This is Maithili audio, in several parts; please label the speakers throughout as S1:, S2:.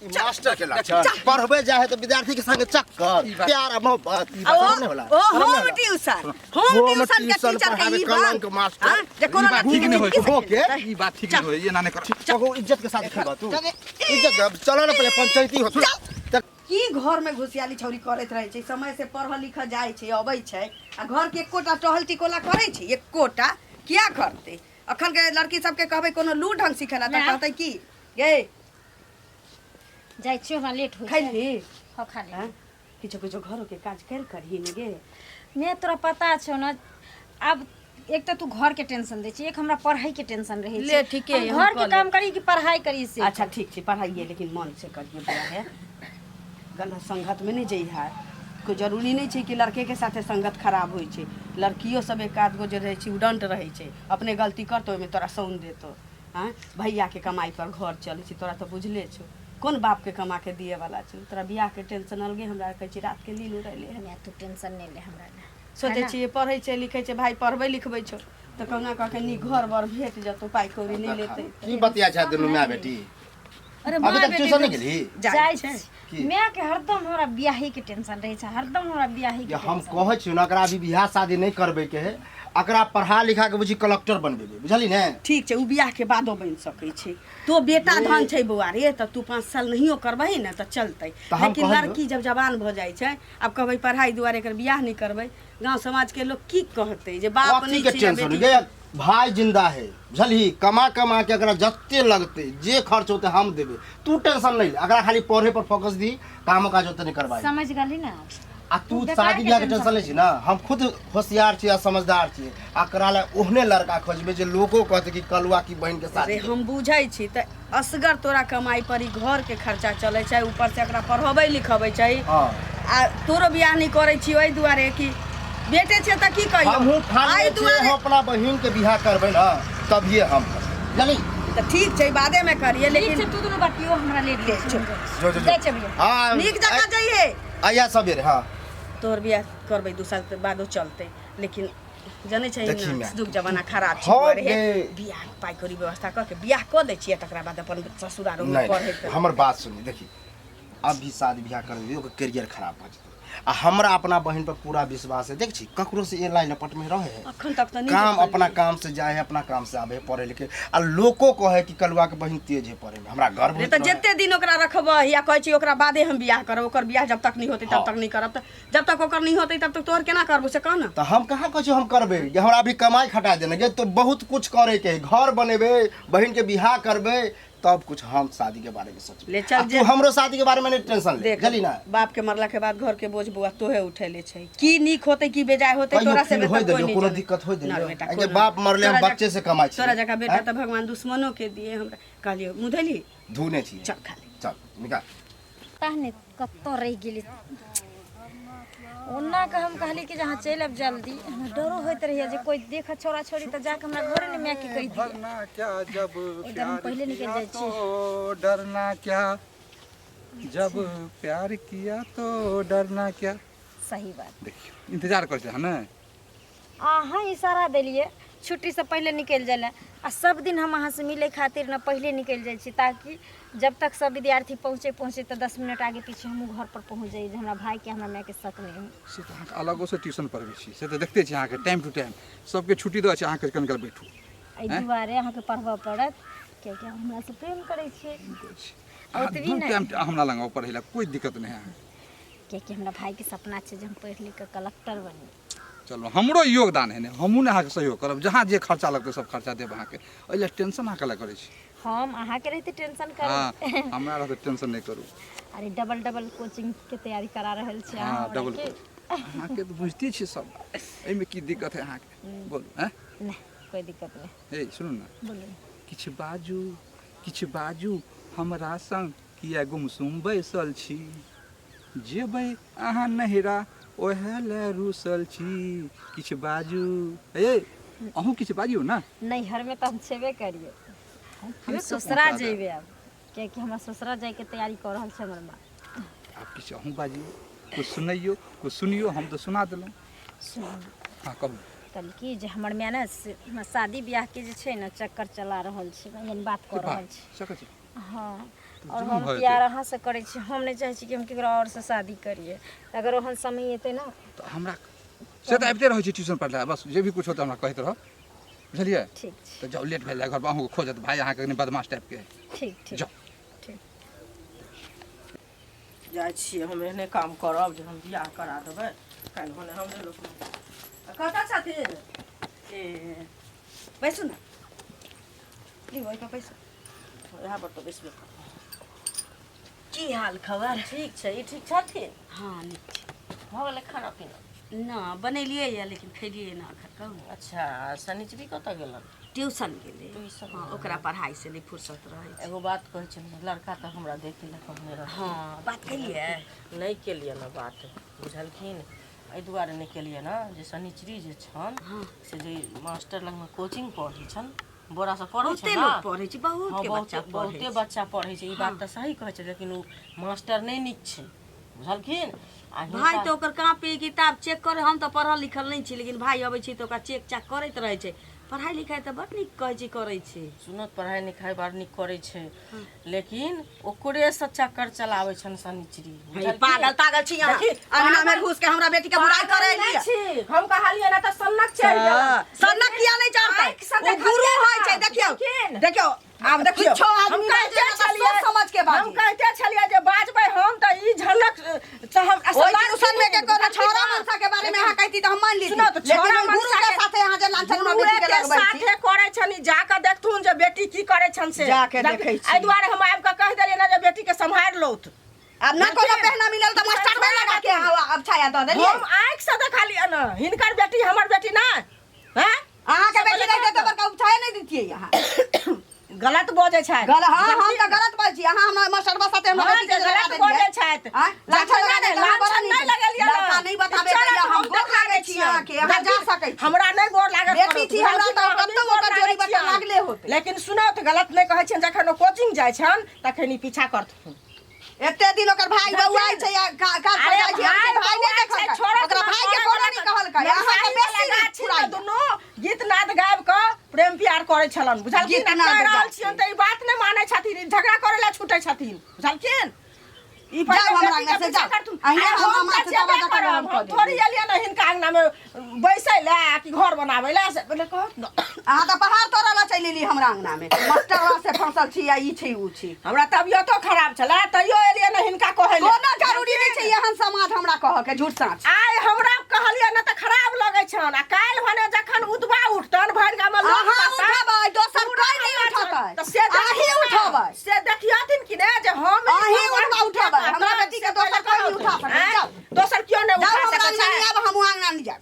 S1: ई मास्टर के लक्षण पढ़बे जाए है तो विद्यार्थी के संगे चक्कर
S2: ई बात-
S1: प्यार आ मोहब्बत
S2: ई
S1: शरम
S2: बात-
S1: नहीं होला
S3: ओ
S1: शरम नहीं
S3: होम
S1: होला।
S3: ट्यूशन होम
S1: होम
S3: ट्यूशन के
S1: ट्यूशन
S3: टीचर के
S1: पढ़ावे
S3: ई
S1: कलंक
S3: बात
S1: मास्टर।
S3: हाँ, जे कोनो
S2: ई बात
S3: लड़की
S2: ठीक
S3: के
S2: नहीं होई।
S3: जिंदगी
S1: हो
S3: से
S1: के
S2: ई बात ठीक नहीं होई ये ना नहीं कर
S1: कहो इज्जत के साथ खेलबा तू इज्जत के- चलो ना पहले पंचायती होती त
S3: की घर में घुसियाली छौरी करैत रहै छै समय से पढ़ल लिखल जाइ छै अबै छै आ घर के एकोटा टहल टिकोला करै छै एकोटा किया करतै अखन के लड़की सबके कहबै कोनो लू ढंग सिखेला तऽ
S4: ना।
S3: कहतै की गे
S4: जाइ छियो हमरा लेट होइ छै
S3: खैली
S4: हँ खा ले
S3: हाँ? किछो किछो घरो के काज करि करही ने गे
S4: मैं तोरा पता छौ ने आब एक तऽ तू घर के टेंशन दै छी एक हमरा पढ़ाई के टेंशन रहै छै
S3: ले, ठीके
S4: हम
S3: हम
S4: घर
S3: कऽ
S4: के काम करी कि पढ़ाई करी से
S3: अच्छा ठीक छै पढ़ाइए लेकिन मन से करिए बौआ हे गलत संगत में नहीं जइहा कोई जरूरी नहीं छै कि लड़के के साथे संगत खराब होइ छै लड़कियो सब एक आध गो जे रहै छै उदंड रहै छै अपने गलती करतो ओहिमे तोरा सौन देतो आँय भैयाके कमाइ पर घर चलै छै तोरा तऽ बुझले छौ कोन बापके कमा के दिए वाला छौ तोरा बियाहके टेंशन अलगे हमरा कहै छी रातके नींद उड़ैले हन
S4: मैं तू टेंशन नहीं ले हमरा ले
S3: सोचै
S4: है ना?
S3: छियै पढ़ै छै लिखै छै भाय पढ़बै लिखबै छौ तऽ कहुना कऽ के नीक घर बर भेट जेतौ पाइ कौड़ी नहि लेतै
S1: की बतिया छै दुनू माय बेटी
S3: अरे
S1: अभी तक ट्यूशन नहीं गेली
S3: जाइ
S4: जाइ
S3: छै
S1: की?
S4: माय के हरदम हमरा बियाही के टेंशन रहै छै हरदम हमरा बियाही के
S1: जे हम
S4: टेंशन।
S1: कहै छियौ ने एकरा अभी बियाह शादी नहि करबै के है एकरा पढ़ा लिखा के बुझी कलेक्टर बनबेबै बुझली ने
S3: ठीक छै ओ बियाह के बादो बनि सकै छै तो बेटा धन छै बौआ रे तऽ तू 5 साल नहियो करबही ने तऽ चलतै
S1: तऽ हम
S3: लेकिन
S1: कहलियौ।
S3: लड़की जब जवान भऽ जाइ छै आब कहबै पढ़ाइ दुआरे एकर बियाह नहि करबै गाँव समाज के लोग की कहतै जे बाप
S1: कथी
S3: नहि
S1: के
S3: छै आ
S1: टेंशन
S3: बेटी
S1: गे भाई जिंदा है बुझलही कमा कमा के एकरा जते लगतै जे खर्च होतै हम देबै तू टेंशन नहीं ले एकरा खाली पढ़े पर फोकस दी कामो काज ओते नहीं करवाई
S4: समझ गेली ना
S1: आ तू
S4: तू बेकार
S1: शादी
S4: के
S1: बियाह के
S4: टेंशन
S1: टेंशन लै छी ना हम खुद होशियार छी आ समझदार छी आ एकरा लए ओहने लड़का खोजबै जे लोको कहतै कि कलुआ की बहिन के
S3: अरे
S1: शादी
S3: हम बुझै छी तऽ असगर तोरा कमाइ पर ई घर के खर्चा चलै छै ऊपर से एकरा पढ़बै लिखबै छै
S1: हँ
S3: आ तोरो बियाह नहि करै छी ओहि दुआरे कि बेटे छै तऽ की कहियौ
S1: हमहूँ ठान
S3: एहि
S1: लै छियै
S3: दुआरे
S1: हम अपना बहिन के बियाह करबै ना तभिए हम जानी
S3: तऽ ठीक छै बादेमे करियै
S4: ठीक
S3: लेकिन
S4: छै तू दुनू बतियो हमरा लेट
S3: ले,
S4: होइ
S3: चुप।
S4: छै
S1: जो जो
S4: जाइ छै भैया
S1: हाँ
S3: नीक जकाँ जइहे
S1: आइया सबेरे हाँ
S3: तोहर बियाह करबै 2 साल के बादो चलतै लेकिन जनै छै
S1: देखी
S3: ने
S1: माय।
S3: जुग जमाना खराब छै
S1: हँ
S3: बौआ रे
S1: गे।
S3: बियाह पाइ कौड़ी व्यवस्था कऽ के बियाह कऽ दै छियै तकरा बाद अपन ससुरारोमे
S1: नहीं
S3: पढ़ै
S1: नहीं, हमर बात सुनी देखी अभी शादी बियाह कर देबै ओकर करियर खराब भऽ जेतै आ हमरा अपना बहिन पर पूरा विश्वास है देख छी ककरो से ये लाइन लपट में रहे है
S3: अखन तक तऽ नहि
S1: काम
S3: देखलियै।
S1: अपना काम से जाए है अपना काम से आबे है पढ़े लिखे आ लोको कहे कि कलुआ के बहिन तेज है पढ़े में हमरा गर्व
S3: रे
S1: होइत
S3: तऽ
S1: रहे।
S3: जते दिन ओकरा रखबै या कहै छी ओकरा बादे हम बियाह करब ओकर बियाह जब तक नहि होतै तब
S1: हाँ।
S3: तक नहि करब तऽ जब तक ओकर नहि होतै तब तक तोहर केना करबो से कह ने
S1: तऽ हम कहाँ कहै छी हम करबै जे हमरा अभी कमाइ खटा देने गे तो बहुत कुछ करे के है घर बनेबै बहिन के बियाह करबै तब कुछ हम शादी के बारे में सोचबै
S3: ले चल
S1: आ तू
S3: जे-
S1: हमरो शादी के बारे में नहीं टेंशन ले
S3: देख
S1: बुझली ना
S3: बाप के मरला के बाद घर के बोझ बौआ तोहे उठेले छै की नीक होतै की बेजाय होतै
S1: कहियो
S3: तोरा से
S1: फील
S3: बेहतर
S1: होय
S3: कोई
S1: देलियौ
S3: नहीं
S1: कोनो
S3: जाने।
S1: दिक्कत होय
S3: ना
S1: देलियौ
S3: बेटा,
S1: आइ जे
S3: कोनो
S1: बाप मरले हम
S3: तोरा
S1: बच्चे से कमाइ छियै
S3: तोरा जकाँ बेटा
S1: आँय?
S3: तऽ भगवान दुश्मनो के दिए हमरा कहलियौ मुँह धोली
S1: धुने छियै
S3: चल खा ले
S1: चल निकाल
S4: पता नहि कतऽ रहि गेली ओना के हम कहली कि जे अहाँ चलि आयब जल्दी हमरा डरो होइत रहैया जे कोइ देखत छौड़ा छौड़ी तऽ जाके हमरा घरे ने मायके कहि दिए
S2: डरना क्या जब
S4: इधर हम
S2: प्यार
S4: पहले निकल
S2: किया
S4: जाइ छी।
S2: तो डरना क्या जब प्यार किया तो डरना क्या
S4: सही बात
S2: देखियौ इंतजार करै छलै ने
S4: अहाँ इशारा देलियै छुट्टीसँ पहिले निकलि जाइ लए आ सब दिन हम अहाँसँ मिलै खातिर ने पहिले निकलि जाइ छी ताकि जब तक सब विद्यार्थी पहुँचे पहुँचे तऽ 10 मिनट आगे पीछे हमहूँ घरपर पहुँच जाइ जे हमरा भाइके हमरा मायके शक नहि होइ।
S2: से तऽ अहाँके अलगोसँ ट्यूशन पढ़बै छी से तऽ देखते छी अहाँके टाइम टू टाइम सबके छुट्टी दऽ छै अहाँके कनि काल बैठू
S4: एहि दुआरे अहाँके पढ़बऽ पड़त कियाकि अहाँ हमरासँ प्रेम करै छियै
S2: अहाँ
S4: ओतबी
S2: दू
S4: नहि
S2: टाइम हमरा लग आउ पढ़ै लए कोइ दिक्कत नहि है अहाँके
S4: कियाकि हमरा भाइके सपना छै जे हम पढ़ि लिखि कऽ कलक्टर बनी।
S2: चलू हमरो योगदान है ने हमहूँ ने अहाँके सहयोग करब जहाँ जे खर्चा लगतै सब खर्चा देब अहाँके एहि लए टेंशन अहाँ कला करै छी
S4: हम अहाँके रहिते टेंशन करू
S2: हँ हमरा रहते टेंशन नहि करू
S4: अरे डबल डबल कोचिंग के तैयारी करा रहल छी अहाँ
S2: हँ
S4: हमरा
S2: डबल
S4: के।
S2: अहाँके तऽ बुझिते छियै सब बात एहिमे की दिक्कत है अहाँके बोलू आँय
S4: नहि कोइ दिक्कत नहि
S2: हे सुनू ने
S4: बोलू
S2: किछु बाजू किछु बाजू हमरा संग किया गुमसुम बैसल छी जेबै अहाँ नहिरा ओहे लए रूसल छी किछु बाजू हे अहूँ किछु बाजियौ ने
S4: नैहरमे तऽ हम छेबे करियै हम
S2: फेर से
S4: ससुरा
S2: पहुँचा देब।
S4: जेबै आब कियाकि हमरा ससुरा जाइके तैयारी कऽ रहल छै हमर माँ
S2: आब किछु अहूँ बाजियौ किछु सुनैयौ किछु सुनियौ हम तऽ सुना देलहुँ
S4: सुनू
S2: हँ कहू
S4: कहली कि जे हमर माय ने से हमरा शादी बियाहके जे छै ने चक्कर चला रहल छै यानी बात कऽ रहल छै
S2: सकै छी
S4: हँ और
S2: जुलुम
S4: हम
S2: भऽ
S4: प्यार
S2: जेतै।
S4: अहाँ से करै छी, हम नहि चाहै छी कि हम केकरो और से शादी करिए। अगर ओहन समय एतै ना
S2: तऽ हमरा से तऽ आबिते रहै छी ट्यूशन पढ़ला, बस जे भी कुछ होतै हमरा कहैत रहब, बुझलियै?
S4: ठीक छै।
S2: तऽ जाउ, लेट भेल जाय घर पर, अहूँके खोजत भाय अहाँके कनि बदमाश टाइपके है।
S4: ठीक ठीक।
S2: जाउ।
S4: ठीक।
S3: जाइ छियै हम, एहने काम करब जे हम बियाह करा देबै काल्हि भने हमरे लोक। कतऽ छथिन? ए बैसू ने, लिउ ओहिपर बैसू। इएह पर तऽ बैसबे करब।
S5: की हाल खबर?
S3: ठीक छै। ई ठीक छथिन?
S5: हँ, नीक छै।
S3: भऽ गेलै खाना पीना?
S5: ना, बनेलियै यऽ लेकिन खेलियै ना एखन। कहू ने।
S3: अच्छा, आ शनिचरी कतऽ गेलन?
S5: ट्यूशन गेलै।
S3: ट्यूशन।
S5: हँ, ओकरा पढ़ाइ से नहि फुर्सत रहै छै।
S3: एगो बात कहै छलियै, लड़का तऽ हमरा देख लए कहने रहथिन।
S5: हँ, बात केलियै?
S3: नहि केलियै ने बात, बुझलखिन? एहि दुआरे नहि केलियै ने जे शनिचरी जे छनि से जे मास्टर लगमे कोचिंग पढ़ै छनि, बोरा सब पढ़ै छै
S5: बहुते
S3: ने।
S5: लोक पढ़ै छै, बहुत
S3: हँ,
S5: के बच्चा
S3: बहुते
S5: पढ़ै
S3: बहुते
S5: छै।
S3: बच्चा पढ़ै छै। ई बात तऽ सही कहै छै, लेकिन ओ मास्टर नहि नीक छै, बुझलखिन? आ
S5: भाय
S3: हिनका
S5: तऽ ओकर कॉपी किताब चेक करे, हम तऽ पढ़ल लिखल नहि छी, लेकिन भाय अबै छै तऽ ओकरा चेक चाक करैत रहै छै। पढ़ाइ लिखाइ तऽ बड नीक कहै छै करै छै।
S3: सुनत, पढ़ाइ लिखाइ बड़ नीक करै छै, लेकिन ओकरेसँ चक्कर चलाबै छनि शनिचरी,
S5: हे,
S3: बुझलखिन?
S5: पागल तागल छी अहाँ?
S3: देखी,
S5: अंगना में
S3: पागल-
S5: घुस के हमरा बेटी के बुराइ
S3: पागल
S5: करे
S3: नहि
S5: लिए
S3: छी हम, कहलियै ने तऽ सन्नक चढ़ि गेलन।
S5: सन्नक किया नहि चढ़तै?
S3: आँखि से
S5: ओ
S3: देखलियै
S5: गुरु
S3: ने,
S5: होइ छै। देखियौ,
S3: देखिन।
S5: देखियौ,
S3: आब देखियौ,
S5: किछो
S3: हम
S5: आदमी
S3: कहिते
S5: बाजै ने तऽ
S3: छलियै,
S5: सोच समझ के
S3: हम
S5: बाजी।
S3: कहिते छलियै जे बाजबै हम तऽ ई झलक से हम
S5: ओहि ट्यूशन में के कोनो छौड़ा मनसा के बारे में अहाँ कहती तऽ हम मान लीती,
S3: सुनो तऽ,
S5: लेकिन
S3: छौड़ा
S5: ओहि गुरु
S3: मनसा
S5: के
S3: के-
S5: साथे अहाँ जे लांछन हमरा
S3: गुरुए
S5: बेटी के
S3: के
S5: लगबै छी।
S3: साथे करै छनि, जाकऽ देखथुन जे बेटी की करै छनि से।
S5: जाके देखै छी।
S3: एहि दुआरे हम आबि कऽ कहि देलियै ने जे बेटी के सम्हारि लौथ।
S5: आब ना कोनो पहना मिलल तऽ मास्टर में लगा के अहाँ अब छाया दऽ देलियै।
S3: हम आँखि से देखलियै ने, हिनकर बेटी हमर बेटी नहि हैं।
S5: अहाँ के बेटी रहितै तऽ बड़का उपछाया नहि दितियै अहाँ।
S3: गलत बजै छथि।
S5: गलत? हाँ, हम तऽ गलत बाजै छी। अहाँ हमरा मास्टरबा साथे हमरा
S3: हाँ,
S5: बेटी के
S3: जे
S5: लगा
S3: गलत
S5: देलियै।
S3: बजै छथि।
S5: आँय, लाछन
S3: जखन
S5: लगा
S3: नहि,
S5: देलियै, अहाँ बड़ा
S3: लाछन
S5: नीक।
S3: नहि लगेलियै ने।
S5: लड़का नहि बताबै
S3: चलत,
S5: दैया, हम
S3: हम
S5: गोर
S3: देखा
S5: लागै
S3: दै
S5: छी
S3: छियनि।
S5: अहाँके, अहाँ जा सकै छी।
S3: हमरा नहि गोर लागत
S5: बेटी
S3: पड़त,
S5: छी हमरा
S3: बुझलखिन?
S5: तऽ
S3: हमही
S5: कतौ
S3: गोर
S5: ओकर
S3: लागै
S5: जोड़ी बट्टा
S3: छियनि।
S5: लागले होतै।
S3: लेकिन सुनौ तऽ, गलत नहि कहै छियनि, जखन ओ कोचिंग जाइ छनि तखन ई पीछा करथुन।
S5: एते दिन ओकर भाई बौआइ छै आ काज पर
S3: अरे
S5: जाइ छै,
S3: भाई
S5: अहाँके भाई नहि
S3: बौआइ छै,
S5: देखलकै।
S3: छोड़त
S5: ओकरा
S3: ना,
S5: भाई के
S3: छोड़त
S5: कोनो
S3: ना।
S5: नहि कहलकै, अहाँके
S3: नवसारी
S5: बेसी
S3: वाला गाछी मे
S5: फुराइया।
S3: दुनू गीत नाद गाबि कऽ प्रेम प्यार करै छलन, बुझलखिन?
S5: गीत
S3: आ
S5: नाद
S3: कहि रहल
S5: गाबै।
S3: छियनि तऽ ई बात नहि मानै छथिन, ई झगड़ा करै लए छूटै छथिन, बुझलखिन? ई
S5: जाउ
S3: पहिले
S5: हमरा
S3: बेटी के
S5: अंगना से,
S3: पीछा
S5: जाउ।
S3: करथुन।
S5: अहिना
S3: अरे
S5: हम
S3: हम
S5: माथ
S3: तऽ
S5: दबा
S3: जेबे
S5: दबा
S3: करब,
S5: गरम
S3: हम
S5: कऽ देब।
S3: थोड़ी एलियै ने हिनका अंगना मे बैसै लए आ कि घर बनाबै लए, से पहिले कहत ने।
S5: अहाँ तऽ पहाड़ तोड़ऽ लए चलि एली हमरा अंगना में, मास्टरवा से फंसल छी आ ई छै ऊ छी।
S3: हमरा तबियतो खराब छलै तैयो एलियै ने हिनका कहै लए।
S5: कोनो जरूरी नहि छै एहन समाज हमरा कहऽ के झूठ साँच।
S3: आइ हमरा कहलियै ने तऽ खराब लगै छनि, आ काल्हि भने जखन उतबा उठतनि भरि गाममे लोक
S5: अहाँ
S3: कहतनि,
S5: उठेबै, दोसर
S3: पूरा
S5: कोइ नहि
S3: हल्ला
S5: उठेतै।
S3: छनि। तऽ से
S5: अहीं
S3: देखियौ ने,
S5: उठेबै।
S3: से देखियथिन कि ने जे हम ई
S5: अहीं
S3: खबर
S5: उठबा उठेबै,
S3: के
S5: हमरा
S3: कहतनि,
S5: बेटी के
S3: से
S5: दोसर
S3: पहिले
S5: कोइ नहि उठा
S3: कहथुन।
S5: सकै।
S3: आँय?
S5: जाउ।
S3: दोसर केओ नहि
S5: जाउ
S3: उठा
S5: हमरा
S3: सकै
S5: अंगना
S3: छै।
S5: नहि आब, हम अंगना नहि जायब।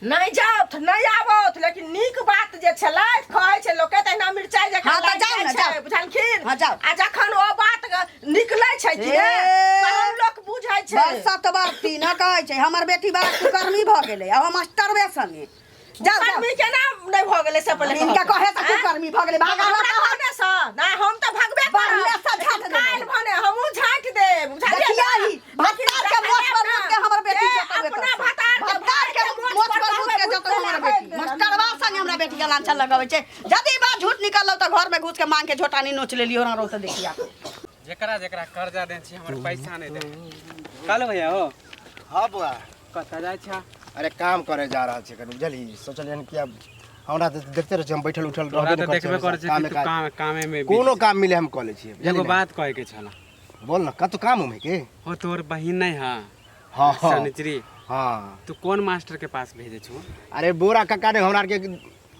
S3: नहि जाउथ, नहि आबौथ, लेकिन नीक बात जे छलै कहै छै लोकके तहिना मिरचाइ जकाँ
S5: हाँ, तऽ
S3: लागि
S5: जाउ
S3: जाइ
S5: ने,
S3: छै,
S5: जाउ।
S3: बुझलखिन?
S5: हाँ, जाउ।
S3: आ जखन ओ बात निकलै छै कि ने
S5: ए,
S3: तहन लोक बुझै छै।
S5: बरसत बरती न कहै छै, हमर बेटी बड़ा कुकर्मी भऽ गेलै आ हम मास्टरबे संगे। जाउ जाउ।
S3: कुकर्मी केना नहि भऽ गेलै से पहिले
S5: हिनका
S3: कहू।
S5: कहे से
S3: आँय?
S5: कुकर्मी भऽ गेलै, भागा
S3: हमरा
S5: हमरा
S3: कहने से ना, हम तऽ भगबे करब।
S5: बढ़िआँ से झाँट
S3: लेकिन
S5: देबै।
S3: काल्हि भने हमहूँ झाँटि देब, बुझलियै
S5: देखियै
S3: ने?
S5: ही, भत्तार के मोछ पर मुत के हमर बेटी
S3: ए,
S5: जतौ एतऽ
S3: अपना
S5: से।
S3: भतार के
S5: भत्तार के मोछ पर मुत के जतौ हमर बेटी। मास्टरबा संगे हमरा बेटी के लांछन लगबै छै। यदि बात झूठ निकललौ तऽ घर में घुस के मांग के झोटानी नोच लेलियो हमरा ओतऽ देखिया।
S6: जेकरा जेकरा कर्जा देने छी हमर पैसा नहि दे। कल भैया हो।
S1: हाँ बुआ।
S6: कतऽ जाइ छा?
S1: अरे काम करे जा रहल छै कनि, बुझलही? सोचलियन कि अब हमरा तऽ देखते रहै छी, हम बैठल उठल
S6: तोरा
S1: रहबे
S6: तऽ
S1: नहि करै
S6: देखबे करै
S1: छी
S6: छी
S1: कामे
S6: कि तू
S1: काज।
S6: काम कामे में
S1: कोनो
S6: बिजी।
S1: काम मिले हम कऽ लै छियै, बुझलही
S6: एगो
S1: ने?
S6: बात कहे के छला।
S1: बोल न, कतौ काम उम है की?
S6: हो, तोर बहिन नहीं है?
S1: हाँ हाँ।
S6: सनिचरी।
S1: हाँ।
S6: तू कोन मास्टर के पास भेजे छु?
S1: अरे बोरा कक्का ने हमरा आरके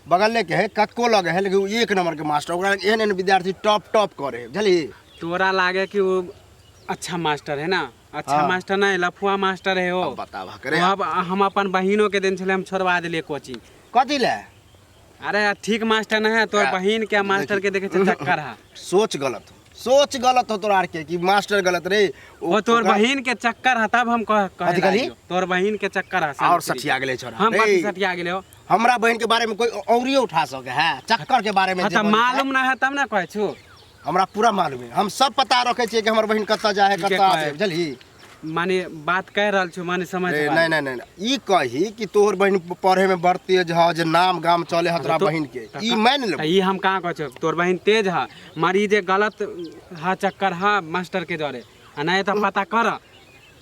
S1: बगले के है, कक्को लगे है, लेकिन उ एक नंबर के मास्टर, ओकरा एहन एहन विद्यार्थी टॉप टॉप करे है, बुझलही?
S6: तोरा लागे कि वो अच्छा मास्टर है ना? अच्छा
S1: हाँ।
S6: मास्टर नहीं, लफुआ मास्टर है हो।
S1: अब बताबह करे।
S6: अब हम अपन बहिनों के दिन छले, हम छोड़वा दिलिए कोचिंग।
S1: कथी ले?
S6: अरे ठीक मास्टर नहीं है तोर बहिन के, मास्टर के देखे छे चक्कर है।
S1: सोच गलत हो, सोच गलत हो तोरा आर के कि मास्टर गलत रे।
S6: वो तोर
S1: ओकरा-
S6: बहिन के चक्कर है तब हम कह कहे
S1: कथी कहली?
S6: लागियो। तोर बहिन के चक्कर है।
S1: और
S6: सनिचरी।
S1: सठिया गेलै छोरा
S6: हम
S1: रे।
S6: कथी सठिया गेलै हो?
S1: हमरा बहिन के बारे में कोई औरियो उठा सके है चक्कर के बारे में?
S6: हाँ
S1: जे
S6: तऽ
S1: बजै छै,
S6: मालूम ना है तब ना कहै छु।
S1: हमरा पूरा मालूम है, हम सब पता रखे छियै कि हमर बहिन कतऽ जाए है,
S6: ठीके
S1: कतऽ आबे,
S6: कहै।
S1: बुझलही?
S6: माने बात कह रहल छौ, माने समझ
S1: ए,
S6: बात।
S1: नहीं नहीं नहीं नहीं। ई कही कि तोहर बहिन पढ़े में बड़ तेज ह, जे नाम गाम चले ह तोरा बहिन के, ई मान लेबो।
S6: ई हम कहाँ कहै छौ तोर बहिन तेज ह, मारी जे गलत ह चक्कर ह मास्टर के जरे, आ नहीं तो पता कर।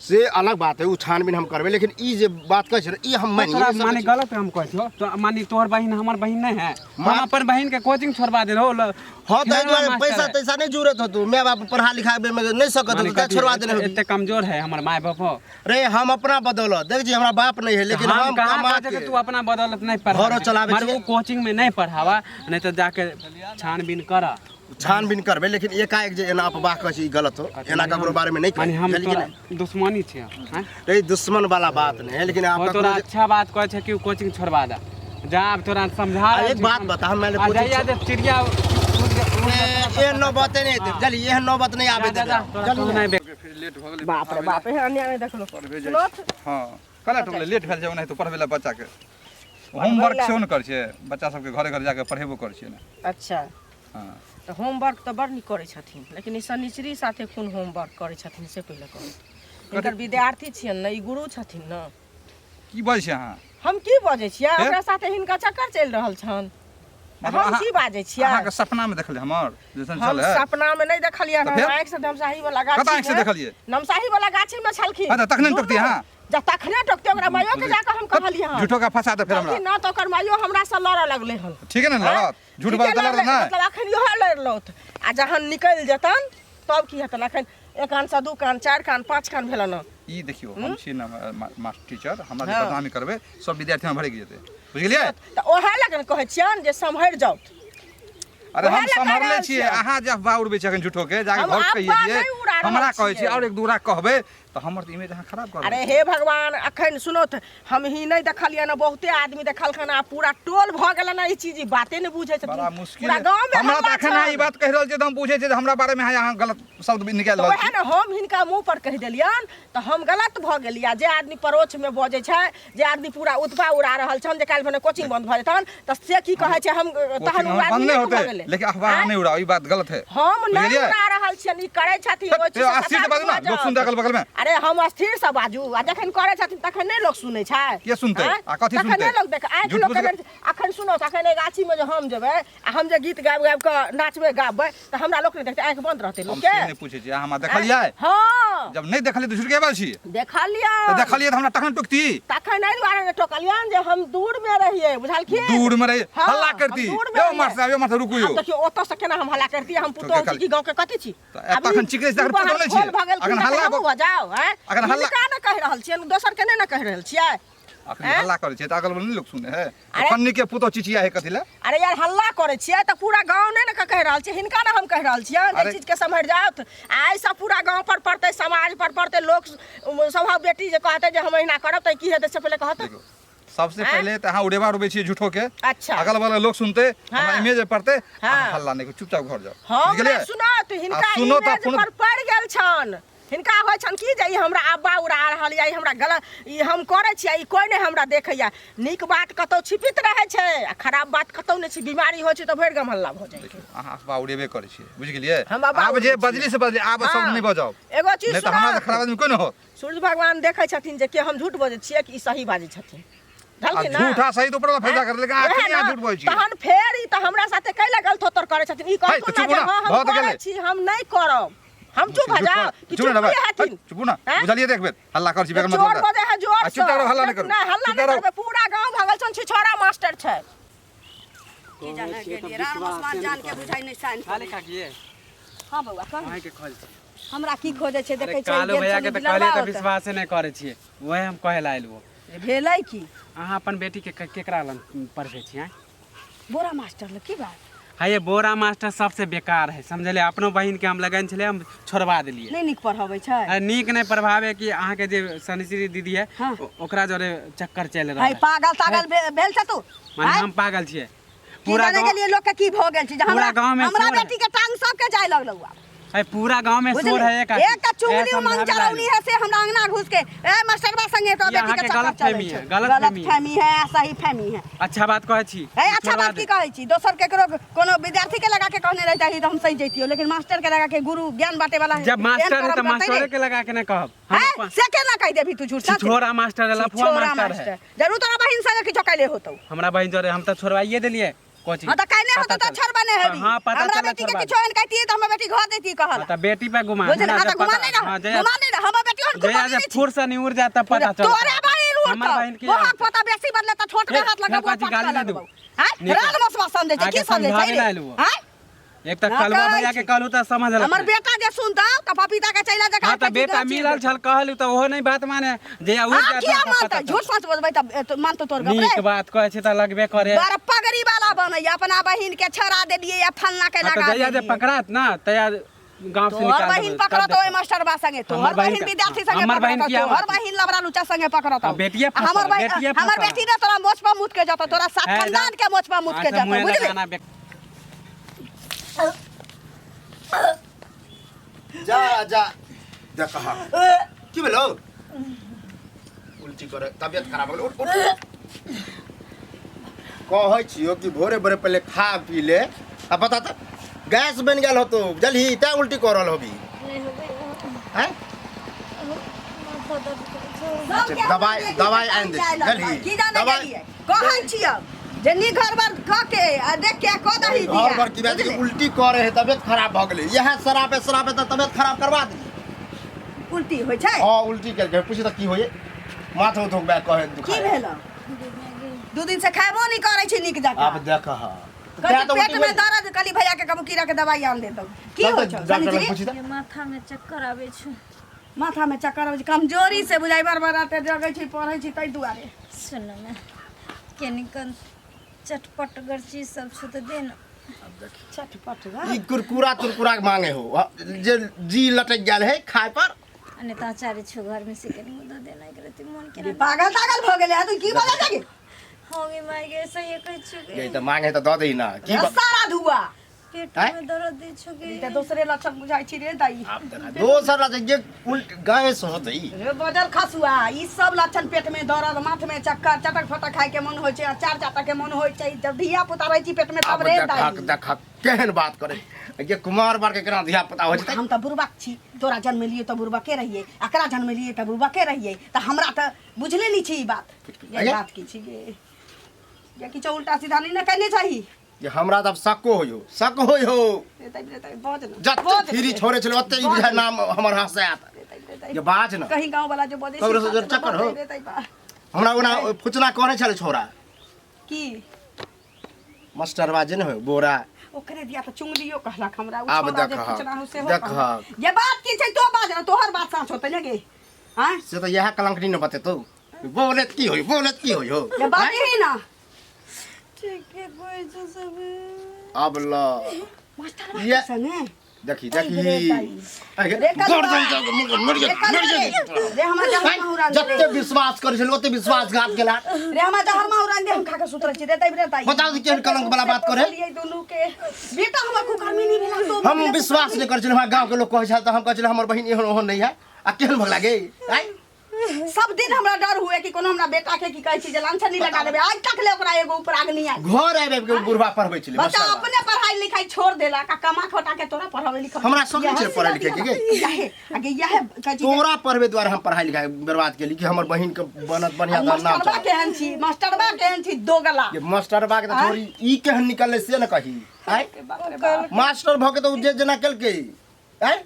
S1: से अलग बात है, उ छानबीन हम करबे, लेकिन ई जे बात कहै छै ने, ई हम मानि
S6: तोरा
S1: लेबै।
S6: माने गलत हम कहै छौ तो माने तोहर बहिन हमर बहिन नहीं है, हम अपन बहिन के कोचिंग छोड़वा देलहो।
S1: हाँ, तो एहि दुआरे
S6: मास्टर
S1: पैसा
S6: है।
S1: तैसा नहीं जुड़त होतू, माय बाप पढ़ा लिखा में नहीं सकत
S6: माने
S1: होतू, तें
S6: कथी
S1: छोड़वा देने होबी।
S6: एते कमजोर है हमर माय बाप।
S1: रे हम अपना बदौलत देख जी, हमरा बाप नहीं है, लेकिन
S6: हम
S1: हम
S6: कहाँ
S1: कमा
S6: कहै छै
S1: के
S6: कि तू अपना बदौलत नहीं पढ़ा,
S1: घरो चलाबै
S6: मारे
S1: छियै।
S6: उ कोचिंग में नहीं पढ़ावा, नहीं तो जाके छानबीन कर।
S1: छानबीन करबे, लेकिन एकाएक जे एना अफवाह कहै छै ई गलत हो, एना ककरो बारे में नहीं
S6: माने
S1: कही,
S6: हम
S1: बुझलियै कि
S6: तोरा
S1: नहीं?
S6: दुश्मनी छियै, हैं?
S1: रे दुश्मन वाला बात नहीं है, लेकिन आप
S6: वो तोरा अच्छा बात कहै छै कि उ कोचिंग छोड़वा दे, जा अब तोरा समझा
S1: आ,
S6: रहल
S1: एक
S6: छी
S1: बात
S6: हम।
S1: बता, हम मानि ले
S6: आ
S1: कोचिंग
S6: जाइया जे चिड़िया
S1: एहन नौबते नहीं हेतै, बुझलियै? एहन नौबत नहीं आबे
S6: जा, जा,
S1: देबै।
S6: तोरा कहू नहीं
S2: फिर लेट भऽ गेलै।
S3: बाप रे बाप, एहन अन्याय नहि देखलहुँ।
S2: पढ़बे जाइ
S3: सुनोथ।
S2: छी। हँ, कला टोकले लेट भेल जाउ, नहि तऽ पढ़बै लए बच्चाके होमवर्क सेहो ने करै छियै, बच्चा सबके घरे घर जाके पढ़ेबो करै छियै ने।
S3: अच्छा।
S2: हँ।
S3: तऽ होमवर्क तऽ बड़ नीक करै छथिन, लेकिन ई शनिचरी साथे कोन होमवर्क करै छथिन से पहिले कहू। हिनकर विद्यार्थी छियनि ने, ई गुरु छथिन ने।
S2: की बजै छियै अहाँ?
S3: हम की बजै छियै?
S2: फेर?
S3: ओकरा साथे हिनका चक्कर चलि रहल छनि।
S2: मतलब
S3: हम की बाजै छियै?
S2: अहाँके सपनामे देखलियै हमर जैसन
S3: हम
S2: छल है?
S3: सपना में नहीं देखलियै
S2: तऽ
S3: हम
S2: फेर?
S3: आँखि से नमसाही वाला गाछी
S2: कतऽ आँखि से
S3: में-
S2: देखलियै?
S3: नमसाही वाला गाछी में छलखिन।
S2: अच्छा, तखने ने टोकती अहाँ?
S3: जब तखने टोकती, ओकरा माइयो के जाके हम कहलियै हन।
S2: झूठो का फंसा दे फेर हमरा।
S3: कहलखिन ना, तऽ ओकर माइयो हमरा से लड़ऽ लगलै हन।
S2: ठीक है ने लड़त, झूठ
S3: ठीके
S2: बाजत लड़त
S3: लड़लै,
S2: नहि।
S3: मतलब अखन इहो लड़लौथ, आ जहन निकलि जेतन तब की हेतन? अखन एक कान से दू कान, चारि कान, पाँच कान भेलन हन।
S2: ई देखियौ, हम छी ने मास्टर टीचर, हमरा जे
S3: हँ।
S2: बदनामी करबै सब विद्यार्थी हमरा भड़कि जेतै, बुझि गेलियै?
S3: तऽ ओएह लग कहै छियनि जे सम्हरि जाउ।
S2: अरे
S3: ओएह
S2: हम
S3: लए कहि
S2: सम्हरले
S3: रहल
S2: छियै,
S3: छियै।
S2: अहाँ जे अफवाह उड़बै छियै अखन झूठो के, जाके
S3: हम
S2: घर कहिए
S3: अफवाह
S2: दियै,
S3: नहि उड़ा रहल
S2: हमरा कहै छियै
S3: छियै।
S2: और एक दूरा कहबै तऽ हमर तऽ इमेज अहाँ खराब कर
S3: अरे हे भगवान, अखन सुनो तऽ हम ही नहि देखलियै ने, बहुते आदमी देखलखन, आ पूरा टोल भऽ गेलन ई चीज, ई बाते नहि बुझै छथिन।
S2: बड़ा मुश्किल
S3: पूरा गाँव में
S2: हमरा तऽ
S3: हल्ला
S2: अखन अहाँ ई
S3: छनि।
S2: बात कहि रहल छियै तऽ हम बुझै छियै जे हमरा बारे में अहाँ गलत शब्द निकालि
S3: तऽ
S2: रहल
S3: वएह
S2: छी।
S3: ने हम हिनका मुँह पर कहि देलियनि तऽ हम गलत भऽ गेलियै। जे आदमी परोक्ष में बजै छै, जे आदमी पूरा उत्पा उड़ा रहल छनि जे काल्हि भने कोचिंग बंद भऽ जेतनि, तऽ से की कहै छै हम तहन
S2: कोचिंग
S3: ओ
S2: हमर
S3: आदमी
S2: बंद नहि
S3: नीक भऽ
S2: होतै,
S3: गेलै।
S2: लेकिन अफवाह नहि उड़ाउ, ई बात गलत है।
S3: हम नहि
S2: बुझलियै?
S3: उड़ा रहल छियनि, ई करै छथिन ओहि चीज
S2: यौ,
S3: से
S2: अस्थिर से
S3: सतर्क
S2: बाजू ने,
S3: भऽ
S2: लोक सुनतै
S3: जाउ।
S2: अगल बगल में।
S3: अरे हम स्थिर से बाजू, आ जखन करै छथिन तखन नहि लोक सुनै छै?
S2: के सुनतै?
S3: आँय?
S2: आ कथी
S3: तखन
S2: सुनतै?
S3: नहि लोक देख आँखि
S2: झूठ
S3: लोक
S2: फूस के-
S3: केने अखन सुनो, तखन एहि गाछी में जे हम जेबै आ हम जे गीत गाबि गाबि कऽ नाचबै गाबबै तऽ हमरा लोक नहि देखतै? आँखि बंद रहतै
S2: हम
S3: लोकके?
S2: से नहि पूछै छी, अहाँ हमरा देखलियै?
S3: हँ।
S2: जब नहि देखलियै तऽ झूठ के बाजै छी?
S3: देखलियै।
S2: तऽ देखलियै तऽ हमरा तखन टोकती?
S3: तखन एहि दुआरे नहि टोकलियनि जे हम दूर में रहियै, बुझलखिन?
S2: दूर में रहियै,
S3: हँ,
S2: हल्ला
S3: हम
S2: करती।
S3: दूर में
S2: यौ
S3: रहियै।
S2: मास्टर साहब, यौ मास्टर रुकू यौ।
S3: आब देखियौ ओतऽ से केना हम हल्ला करतियै, हम पुतोहु
S2: तो
S3: छी कि गाँव के कथी छी?
S2: तऽ एतऽ अखन चिकरै छी, तखन
S3: आब ई
S2: पुतोहु नहि छियै।
S3: खोल भऽ गेलखिन
S2: अखन हल्ला
S3: तखन हमहूँ भऽ जाउ, आँय?
S2: अखन हल्ला-
S3: हिनका ने कहि रहल छियनि, दोसर के नहि ने कहि रहल छियै।
S2: अखन
S3: आँय?
S2: हल्ला करै छियै तऽ अगल बगल नहि लोक सुनै है?
S3: अरे-
S2: फन्नी के पुतोहु चिचिया है कथी लए?
S3: अरे यार, हल्ला करै छियै तऽ पूरा गाँव नहि ने कहि रहल छियै, हिनका ने हम कहि रहल छियै
S2: अरे-
S3: एहि चीजके सम्हरि जाउथ। आ एहिसँ पूरा गाँव पर पड़तै, समाज पर पड़तै, लोक स्वभाव बेटी जे कहतै जे हम एहिना करब तऽ की हेतै से पहिले कहतै।
S2: देखियौ, सबसे
S3: आँय?
S2: पहिले तऽ अहाँ उड़ेबा उड़बै छियै झूठो के।
S3: अच्छा।
S2: अगल बगल लोक सुनते, हमरा
S3: हाँ।
S2: इमेज पड़तै।
S3: हाँ।
S2: अहाँ हल्ला नहि करू, चुपचाप घर जाउ।
S3: हम
S2: बुझि गेलियै?
S3: नहि सुनत हिनका,
S2: आ सुनो तऽ
S3: इमेज
S2: फोन-
S3: पर पड़ि गेल छनि। हिनका होइ छनि की जे ई हमरा अब्बा उड़ा रहल यऽ, ई हमरा गलत ई हम करै छियै, ई कोइ नहि हमरा देखैया। नीक बात कतौ छिपित रहै छै आ खराब बात कतौ नहि छै। बीमारी होइ छै तऽ भरि गाम हल्ला भऽ जाइ छै।
S2: देखियौ, अहाँ अफवाह उड़ेबे करै छियै, बुझि गेलियै?
S3: हम अफवाह
S2: आब जे
S3: उड़बै छियै।
S2: बजली से बजली, आब शब्द
S3: हाँ।
S2: नहि बजाउ,
S3: एगो चीज
S2: नहि तऽ हमरा से
S3: सुनत
S2: खराब आदमी कोइ नहि होत।
S3: सूर्य भगवान देखै छथिन जे के हम झूठ बजै छियै कि ई सही बाजै छथिन।
S2: आ
S3: ढलखिन ना?
S2: झूठा सही तऽ ऊपर वाला फैसला कर, लेकिन अहाँ
S3: वएह
S2: अखन
S3: ना,
S2: झूठ बजै छियै।
S3: तहन फेर ई तऽ हमरा साथे कैला गलत थोतर करै छथिन? ई
S2: है,
S3: कहथुन
S2: तऽ
S3: ना
S2: चुप
S3: जे
S2: ना,
S3: हँ हम
S2: भऽ तऽ
S3: करै
S2: गेलै।
S3: छी, हम नहि करब, हम चुप भऽ जाउ कि
S2: चुप
S3: चुप
S2: रहबै।
S3: हेथिन?
S2: चुपू ना।
S3: हैं?
S2: बुझलियै तऽ एक बेर हल्ला करै छी बेगर
S3: जोर
S2: मतलब।
S3: बजै है जोर
S2: आ चुपचाप रहू, हल्ला नहि करू।
S3: नहि, हल्ला
S2: चुपचाप
S3: नहि
S2: रहू।
S3: करबै। पूरा गाँव भगल छन, छिछोरा मास्टर छै।
S5: की जाने गेलियै, राम आसमान जान के बुझाइ नहि साइन।
S6: खाली काकिए।
S5: हँ बौआ, कह।
S6: अहाँके खोज छी।
S5: हमरा की खोजै छै?
S6: अरे
S5: देखै छै
S6: कालू
S5: गेल
S6: भैया के
S5: छली
S6: तऽ
S5: बिलरबा
S6: कहलियै तऽ
S5: ओतऽ।
S6: विश्वासे नहि करै छियै, वएह हम कहै लए आयल।
S5: भेलै की?
S6: अहाँ अपन बेटीके केकरा लग पढ़बै छियै?
S5: बोरा मास्टर लग। की बात?
S6: है ये बोरा मास्टर सबसे बेकार है, समझलियै? अपनो बहिनके हम लगन छलै, हम छोड़वा देलियै।
S5: नहि नीक पढ़बै छै?
S6: अरे नीक नहि पढ़ावे कि अहाँके जे सनिश्री दीदी है,
S5: हाँ।
S6: ओकरा जोरे चक्कर चलि रहल
S5: है
S6: है।
S5: पागल तागल भेल छ तू?
S6: माने
S5: आँय?
S6: हम पागल छियै?
S5: की
S6: पूरा
S5: जाने
S6: गाँव
S5: गेलियै लोक के की भऽ गेल छै जे
S6: पूरा
S5: हमरा
S6: गाँवमे
S5: हमरा
S6: शोर है।
S5: बेटी के टांग सबके जाय लगलौ आब।
S6: अरे पूरा गांव में शोर है एक
S5: एक चुंगली उमंग चरौनी है से हमरा अंगना घुस के ए मास्टरबा संगे तो
S6: ई
S5: बेटी
S6: अहाँके
S5: के चक्कर
S6: गलत
S5: चलै
S6: फहमी
S5: छै।
S6: है, गलत
S5: गलत
S6: फहमी है।
S5: फहमी है सही फहमी है।
S6: अच्छा बात कहै छी।
S5: ए अच्छा बात की कहै छी? दोसर केकरो कोनो विद्यार्थी के लगा के कहने रह जाही तऽ हम सही जैतियो, लेकिन मास्टर के लगा के गुरु ज्ञान बांटे वाला है।
S6: जब मास्टर
S5: एहन
S6: है
S5: करम
S6: तो
S5: करतै
S6: मास्टरे
S5: ने।
S6: के लगा के ना कहब। हम
S5: हैं?
S6: अपन
S5: से केना कहि देबही तू झूठ सच?
S6: छिछोरा मास्टर है, लफुआ
S5: छिछोरा
S6: मास्टर है।
S5: जरूर तोरा बहिन संगे किछो कैले होतौ।
S6: हमरा बहिन जरे हम तऽ छोड़वाइए देलियै कोचिंग।
S5: हाँ तऽ कैने होतौ
S6: पता
S5: तऽ
S6: चल।
S5: छोड़बा नहि हेबी।
S6: हाँ, पता
S5: हमरा
S6: चला
S5: बेटी के
S6: छोड़बा।
S5: किछो एहन कहितियै तऽ हमर बेटी घर दैती कहल।
S6: हाँ, तऽ बेटी पे गुमान
S5: बुझल?
S6: है ना,
S5: हाँ तऽ
S6: जब
S5: गुमान
S6: पता-
S5: नहि रह,
S6: हाँ, जहिया
S5: गुमान नहि रह, हमर बेटी ओहन
S6: जहिया
S5: कुरबानी
S6: जे
S5: नहि छी।
S6: फुर से नहीं उड़ जात तब पता चल।
S5: तोरे बहिन
S6: हमर
S5: उड़तौ।
S6: बहिन की
S5: मोहक पोता बेसी बदले तऽ ठोंठ में
S6: हे,
S5: हाथ लगबौ,
S6: हे,
S5: पटका
S6: गाली नहि
S5: लगबौ।
S6: दू।
S5: हैं?
S6: नीक।
S5: राल मसवा समझै छै,
S6: आगे
S5: की समझै छै
S6: समझाबे
S5: रे?
S6: नहि एलहुँ।
S5: हैं?
S6: एक तऽ
S5: ना
S6: कलवा
S5: कहै
S6: भैया के
S5: छी।
S6: कहलू तऽ समझ
S5: हमर बेटा जे सुनतौ तऽ पपीता के चैला जकाँ
S6: हाँ तऽ बेटा मिलल छल कहलू तऽ ओहो नहीं बात माने जहिया उड़
S5: हाँ
S6: जात
S5: किया
S6: तब पता
S5: मानतै?
S6: चल।
S5: झूठ सच बजबै तऽ मानतौ तोर गप रे?
S6: नीक बात कहै छै तऽ लगबे करे।
S5: बड़ पगड़ी वाला बनैया, अपना बहिन के छोड़ा देलियै या फलना के
S6: हाँ, तऽ
S5: लगा
S6: जहिया जे
S5: देलियै।
S6: पकड़ात ना तहिया गांव से
S5: तोहर
S6: निकाल
S5: बहिन
S6: देबै, तब
S5: पकड़त ओहि
S6: देखब।
S5: मास्टरबा संगे, तोहर
S6: हमर बहिन
S5: बहिन
S6: का-
S5: विद्यार्थी संगे
S6: हमर बहिन
S5: पकड़त,
S6: किया
S5: तोहर
S6: मारतै?
S5: बहिन लबड़ा लुचा संगे पकड़त।
S6: हाँ, बेटिये
S5: आ हमर
S6: फंसल,
S5: बहिन
S6: बेटिये
S5: हमर
S6: फंसल।
S5: बेटी ने तोरा मोछ पर मुत के जतौ, तोरा सात
S6: है,
S5: खानदान के मोछ पर मुत के
S6: हाँ, तऽ
S5: जतौ,
S6: मुँहे
S5: बुझली?
S6: लगाना
S1: जा जा देख की भेलौ? उल्टी करे, तबियत खराब हो गेल। उठ उठ। कहै छियौ कि भोरे भोरे पहिले खा पी ले, आ बता तऽ गैस बनि गेल होतौ बुझलही, तैं उल्टी कऽ रहल होबी।
S4: नहि होबै।
S1: हैं?
S4: माथा दर्द करै छौ।
S5: सबके
S1: दवाई
S5: हमर बेटी
S1: दवाई
S5: के
S1: आनि दे
S5: जाय लगलै।
S1: बुझलही।
S5: की जाने
S1: दवाई
S5: गेलियै? कहै छियौ जे नी घर बर कऽ के आ देख के कऽ दही
S1: घर
S5: बियाह,
S1: पर की बात
S5: बुझली?
S1: उल्टी करे है, तबियत खराब भऽ गेलै। इएह शराबे शराबे तऽ तबियत खराब करवा देली।
S5: उल्टी होइ छै?
S1: हाँ उल्टी केलकै। पूछी तऽ की होइए, माथ उथ बैक कहे
S5: की
S1: दुखाय।
S5: भेलौ? दू दिन से खेबो नहि करै छी नीक जकाँ।
S1: आब देख हाँ
S5: कहै छी पेट में दर्द, कहली भैया के कहबो कीड़ा के दवाई आन देतौ। की होइ छौ
S1: डॉक्टर
S5: सनित्री?
S1: पूछी तऽ
S4: ये माथा में चक्कर आबै छौ।
S5: माथा में चक्कर आबै छै, कमजोरी से बुझाइ बार बार राते जगै छी पढ़ै छी ताहि दुआरे।
S4: सुन ने केनिकन चटपटगर चीज सब छौ तऽ दे ने।
S5: चटपट
S1: ई कुरकुरा तुरकुरा के मांगे हो, जे जी लटक गेल है खाय पर।
S4: आ नहि तऽ अचारे छौ घर में से कनि दऽ देना एक रत्ती मोन केना।
S5: पागल तागल भऽ गेलै तू की बजै छगी?
S4: हो गे माय गे सही कहै छौ गे।
S1: ये तऽ मांगे तऽ दऽ दही ना की
S5: सारा धुआ
S4: पेट
S1: आँय?
S4: में दर्द दै छौ गे।
S5: ई तऽ दोसरे लक्षण बुझाइ छी रे दाई।
S1: आब देखा दोसर लक्षण जे उल्ट गैस होतै।
S5: रे बजल खसुआ, ई सब लक्षण पेट में दर्द, माथ में चक्कर, चटक फटक खाय के मन होइ छै, अचार चाटक के मन होइ छै, जब धिया पुता रहै छी पेट में तब
S1: आब
S5: रे
S1: देखक
S5: दाई।
S1: देखक केहन बात करे ये कुमार बार के केना धिया पुता हो जेतै।
S5: हम तऽ बुड़बक छी, तोरा जन्मेलियै तऽ बुड़बके रहियै, एकरा जन्मेलियै तऽ बुड़बके रहियै, तऽ हमरा तऽ बुझले नहि छी ई बात। ये
S1: अये?
S5: बात की छी गे? ये किछो उल्टा सीधा नहि ने कहने चाही।
S1: ये हमरा तऽ आब शको होइयो, शक होइयो।
S5: रे दाई, रे दाई, बाज ने।
S1: जते
S5: बाज ने
S1: फ्री
S5: रे।
S1: छोड़े छलै ओते ई बुझाय नाम हमर हाथ से आयत।
S5: रे दाई, रे दाई।
S1: ये बाज न।
S5: कहीं गाँव वाला जो बजै
S1: ककरो
S5: छै,
S1: से
S5: साथे
S1: चक्कर हो।
S5: बजै रे दाई, बा।
S1: हमरा ओना फुचना करे छलै छोरा।
S5: की?
S1: मास्टरवा जे ने हो बोरा।
S5: ओकरे दिया तऽ चुंगलियो कहलक हमरा। उ
S1: आब
S5: छौड़ा जे
S1: देखहक,
S5: फुचना हो सेहो
S1: देखहक।
S5: कहलक। ये बात की छै तो बाज न, तोहर बात साँच होतै ने गे। आँय?
S1: से तऽ इएह कलंकनी ने बतेतौ। बोलत की होई, बोलत की होई हो।
S5: ये बात यही ना।
S4: ठीक है कहै छौ सब।
S1: अब ल
S5: मास्टरवा
S1: ये-
S5: के संगे
S1: देखी
S5: रे
S1: देखी
S5: दाई।
S1: अरे
S5: रे कलवा।
S1: गर्दन तक मर मर
S5: रे
S1: मर
S5: कलवा रे। रे हमरा जहर माहुर आन दे।
S1: जते विश्वास करै छलै ओते विश्वासघात केला।
S5: रे हमरा जहर माहुर आन दे, हम खा के सुतल छी रे दाई, रे दाई।
S1: बताउ जे केहन कलंक वाला बात करे।
S5: लिए दुनू के बेटा हमर कुकर्मी नहीं भेला तो
S1: हम विश्वास नहि करै छलै, हमरा गाँव के लोक कहै छल तऽ हम कहै छलै हमर बहिन एहन ओहन नहि है आ केहन भगला गे। आँय?
S5: सब दिन हमरा डर हुए कि कोनो हमरा बेटा के की कहै छी जे लांछन नहीं लगा देबे, आज तक ले ओकरा एगो ऊपर आग नहीं आयल।
S1: घर आबि आबि के बुढ़बा पढ़बै छलै
S5: बच्चा
S1: मास्टरबा।
S5: अपने पढ़ाई लिखाई छोड़ देलक आ कमा खोटा के तोरा पढ़ावे लिखावे।
S1: हमरा शौक नहि छलै पढ़ै लिखै के गे।
S5: इएह आगे इएह कहै छी जे
S1: तोरा पढ़बे दुआरे हम पढ़ाई लिखाई बर्बाद केली कि हमर बहिन के बनत बढ़िया
S5: आ
S1: नाम
S5: मास्टरबा
S1: चलत।
S5: केहन छी, मास्टरबा केहन छी दोगला।
S1: ये मास्टरबा के तऽ छोड़ी ई केहन निकललै से ने कही। आँय?
S5: बाप रे बाप।
S1: मास्टर भऽ के तऽ उ जे जेना केलकै। आँय?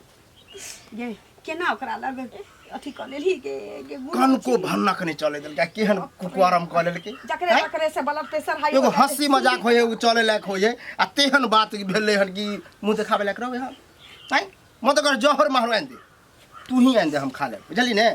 S5: गे केना ओकरा लग अथी कऽ लेलही गे गे गुरु
S1: कनको
S5: छी।
S1: भन्नक नहि चलै देलकै, केहन कुकरम कऽ लेलकै।
S5: जकरे
S1: आँय?
S5: तकरे से ब्लड प्रेशर हाई
S1: एगो
S5: हो जाइ छै।
S1: हंसी मजाक होइ है ओ चले लायक होइ है आ तेहन बात भेलै हन कि मुँह देखाबै लायक रहबै हम। आँय? मत कर जहर माहरू आनि दे, तू ही आनि दे हम खा लेब बुझली ने।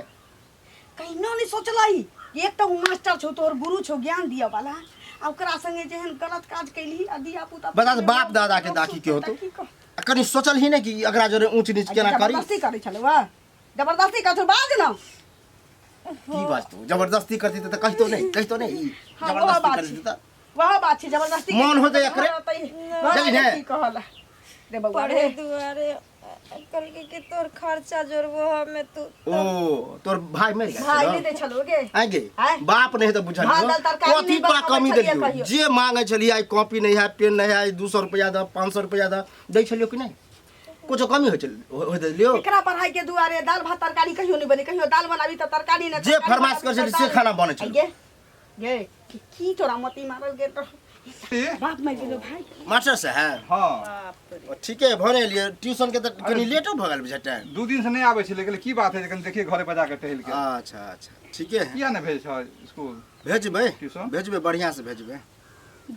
S5: कहिनो नहि सोचलही कि एकटा उ मास्टर छौ तोहर गुरु छौ ज्ञान दिअ वाला आ ओकरा संगे जेहन गलत काज कैलही आ धिया पुता
S1: बता दे बाप दादा के दाखी के होतौ।
S5: की कह-
S1: आ कनि सोचल ही नहि कि एकरा जोरे ऊँच नीच केना करी।
S5: जबरदस्ती करै छलै वह, जबरदस्ती करै छलै, बाज न।
S1: की बाजतौ, जबरदस्ती करती तऽ कहितो नहि, कहितो नहि ई।
S5: हाँ, वह
S1: जबरदस्ती
S5: बात
S1: करती
S5: छै।
S1: तऽ
S5: वह बात छै जबरदस्ती
S1: मन होतै एकरे।
S5: घर
S1: बुझली ने?
S5: की कहल रे बौआ
S4: पढ़े
S5: रे।
S4: दुआरे कहलकै कि तोर खर्चा जोड़बो हमे तू।
S1: ओ तोर भाई मरि गेल
S5: भाई
S1: छलौ?
S5: नहीं दै छलो गे।
S1: आइ गे
S5: आँय?
S1: बाप नहीं तऽ बुझल
S5: भात दाल तरकारी
S1: कथी
S5: नहि
S1: तोरा
S5: बनाबै
S1: कमी
S5: छलियै
S1: देलियौ
S5: कहियो।
S1: जे मांगे छलियै आइ कॉपी नहीं है, पेन नहीं है, 200 रुपया दऽ, 500 रुपया दऽ, दै छलियौ कि नहि? कुछो कमी होइ छल होइ देलियौ?
S5: एकरा पढ़ाई के दुआरे दाल भात तरकारी कहियो नहीं बने, कहियो दाल बनाबी तऽ तरकारी नहि,
S1: जे
S5: तरकारी
S1: फरमाइश
S5: बनाबी
S1: करै छली
S5: तऽ
S1: से
S5: दाल।
S1: खाना बनै छल।
S5: गे गे की तोरा मती मारल गेल रहो? बाप मरि गेलो भाई।
S1: मास्टर साहब?
S2: हाँ।
S1: ओ, ठीके भने एलियै ट्यूशन के तऽ कनि लेटो भऽ गेल बुझाइ टाइम।
S2: 2 दिन से नहीं आबै छलै, कहलियै की बात है, कनि देखिए घरे पर जाके टहल के।
S1: अच्छा अच्छा ठीके है।
S2: किया नहि भेज छह स्कूल?
S1: भेजबै
S2: ट्यूशन?
S1: भेजबै, बढ़िआँ से भेजबै।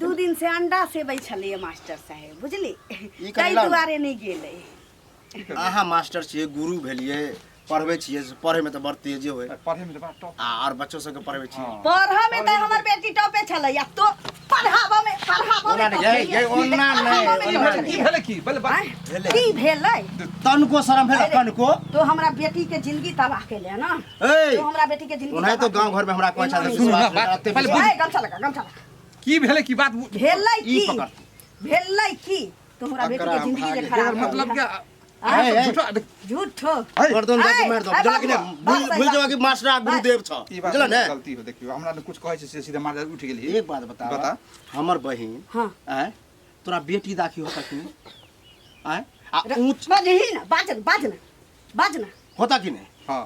S5: 2 दिन से अंडा सेबै छलैए मास्टर साहेब, बुझली,
S1: ई कनि
S5: ताहि
S1: लाउ ने।
S5: दुआरे नहि गेलै।
S2: की करबै?
S1: अहाँ मास्टर छियै, गुरु भेलियै, पढ़बै छियै, पढ़ैमे तऽ बड़ तेजे होइ।
S2: पढ़ैमे तऽ बड़ा टॉप।
S1: आ आओर बच्चो सबके पढ़बै छियै।
S2: हाँ।
S5: पढ़ऽ में तऽ हमर बेटी टॉपे छलै, आ तो पढ़ाबऽ में पढ़ाबऽ
S1: ओना
S5: में
S1: नहि, यै, यै, ओना नहि,
S5: पढ़ाबऽ में
S1: ओना
S5: टॉपे
S1: नहि।
S2: की भेलै की बल बा-
S5: आँय?
S1: भेलै।
S5: की भेलै?
S1: तनको शरम भेल कनको?
S5: तो हमरा बेटी के जिंदगी तबाह केले ना।
S1: ए
S5: तो हमरा बेटी के जिंदगी
S1: ओनाहितो
S5: तबाह
S1: गाँव घर में हमरा कहै छल
S2: सुनू ना, बात- पहिले बुझ-
S5: ए, गमछा लगा, गमछा लगा।
S2: की भेलै की बात
S5: भेलै
S1: ई
S5: की?
S1: पकड़।
S5: भेलै की? तो हमरा बेटी के
S1: अकरा
S5: जिंदगी जे
S1: भागे।
S5: खराब
S2: मतलब
S5: भऽ
S2: क्या
S5: गेल।
S1: ए, ए।
S2: झूठो
S5: झूठो।
S1: गर्दन दऽ के
S5: ए,
S1: मारि दो
S5: ए,
S1: बुझलक कि नहि?
S5: बाबू,
S1: भूल
S5: बाबू,
S1: भूल जेबा कि मास्टर आ गुरुदेव छ,
S2: ई बात
S1: बुझल ने?
S2: गलती हो, देखियो हमरा ने कुछ कहै छै से सीधे मार उठ गेली।
S1: एक बात बता,
S2: बता।
S1: हमर बहिन
S5: हाँ।
S1: आँय तोरा बेटी दाखी होता कि नहीं? आँय आ ऊँच
S5: बाजही ना, बाज ना, बाज ना, बाज ना।
S1: होता कि नहीं?
S2: हाँ।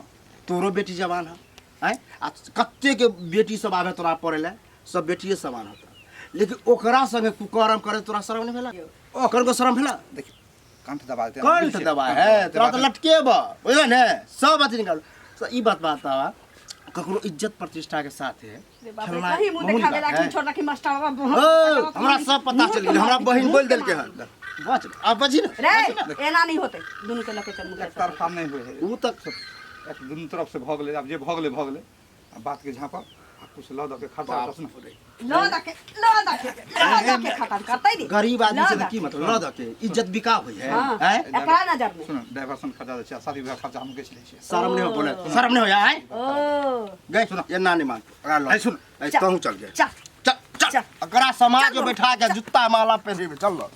S1: तोरो बेटी जवान है, आँय आ कते के बेटी सब आबे तोरा पढ़े ला, सब बेटिए समान होता, लेकिन ओकरा संगे कुकर्म करे तोरा शरम नहीं भेला? कनको शरम भेला?
S2: देखियो कंठ दबा देते।
S1: कंठ दबा है तोरा तऽ लटकेब, बुझल ने? सब अथी निकाल ई बात बतावा, ककरो इज्जत प्रतिष्ठा के साथ है
S5: रे बाप रे,
S1: खेलनाइ
S5: कहीं मुँह
S1: मामूली
S5: देखाबे
S1: बात
S5: ला
S1: है।
S5: छोड़ रखी मास्टर
S1: ओ, हमरा सब पता चल गेल, हमरा बहिन बोल देलकै हन। बच आब बची ने।
S5: रे एना नहीं होते, दुनू के लके चल मुँह
S2: एक तरफा नहीं होय है।
S1: ऊ तक
S2: एक दुनू तरफ से भऽ गेलै, आब जे भऽ गेलै भऽ गेलै। आ बात के झाँपब आ कुछ लऽ दऽ के खर्चा
S1: बाप
S2: उर्चा सुन।
S1: रे।
S5: ल दके, ल दके, ल दके खत्म करतै नी।
S1: गरीब आदमी से
S5: ल
S1: तऽ की मतलब ल दऽ के इज्जत बिका होइ है।
S5: हाँ।
S1: आँय?
S5: एकरा नजर में
S2: सुन, डाइवर्सन खर्चा दै छियै, शादी विवाह खर्चा हम किछु लै छियै।
S1: शरम नहीं हो बोले, शरम नहीं हो आय
S5: ओ
S1: गए सुन, ये ना नहीं मान अगरा लो।
S2: ऐ सुन।
S1: ऐ
S5: चल।
S1: तहु चल गए।
S5: चल
S1: चल चल
S5: चल।
S1: अगरा समाज
S5: चल
S1: में बैठा के जूता माला पहने चल लो।